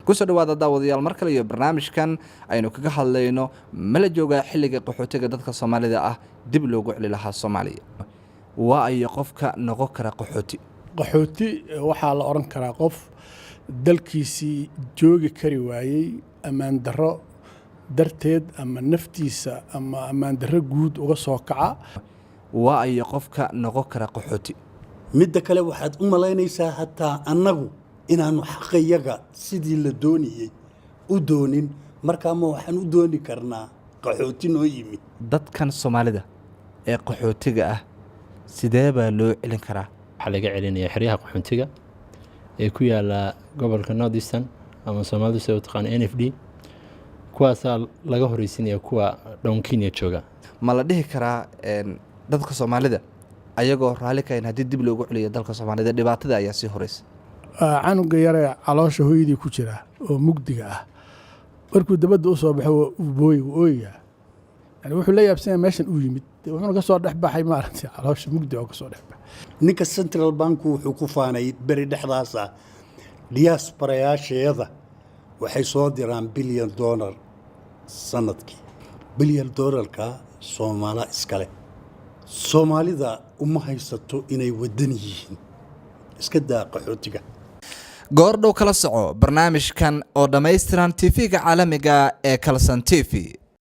Kusoo dhawaada, daawadayaal, mar kale iyo barnaamijkan aynu kaga hadlayno: ma la joogaa xilliga qaxootiga dadka Soomaalida ah dib loogu celi lahaa Soomaaliya? Waa ayo qofka noqon kara qaxooti? Qaxooti waxaa la odhan karaa qof dalkiisii joogi kari waayey, ammaan darro darteed ama naftiisa ama ammaan darro guud uga soo kaca. Waa ayo qofka noqon kara qaxooti? Midda kale, waxaad u malaynaysaa hataa annagu inaannu xaqayaga sidii la doonayey u doonin. Markaa ma waxaan u dooni karnaa qaxooti noo yimid? Dadkan Soomaalida ee qaxootiga ah sidee baa loo celin karaa? Waxaa laga celinaya xeryaha qaxoontiga ee ku yaala gobolka North Eastern ama Soomaalidu sida u taqaano NFD. Kuwaasaa laga horeysinaya kuwa down Kenya jooga. Ma la dhihi karaa dadka Soomaalida ayagoo raalli kahayn haddii dib loogu celiyo dalka Soomaalida, dhibaatada ayaa sii horeysa? Canuga yaree caloosha hooyadii ku jira oo mugdiga ah, markuu dabadda u soo baxo uu booy, wuu ooyayaa. Yani wuxuu la yaabsanya meeshan uu yimid, wuxuuna ka soo dhex baxay, maaragtay, caloosha mugdi oo ka soo dhex baxay. Ninka central banku wuxuu ku faanay beri dhexdaasa: diasporayaasheeda waxay soo diraan $1 billion sanadkii. Bilyan dollarka Soomaala iskale. Soomaalida uma haysato inay wadan yihiin, iska daa qaxootiga. Goordhow kala soco barnaamijkan oo dhammaystiran TV-ga caalamiga ee Kalsan TV.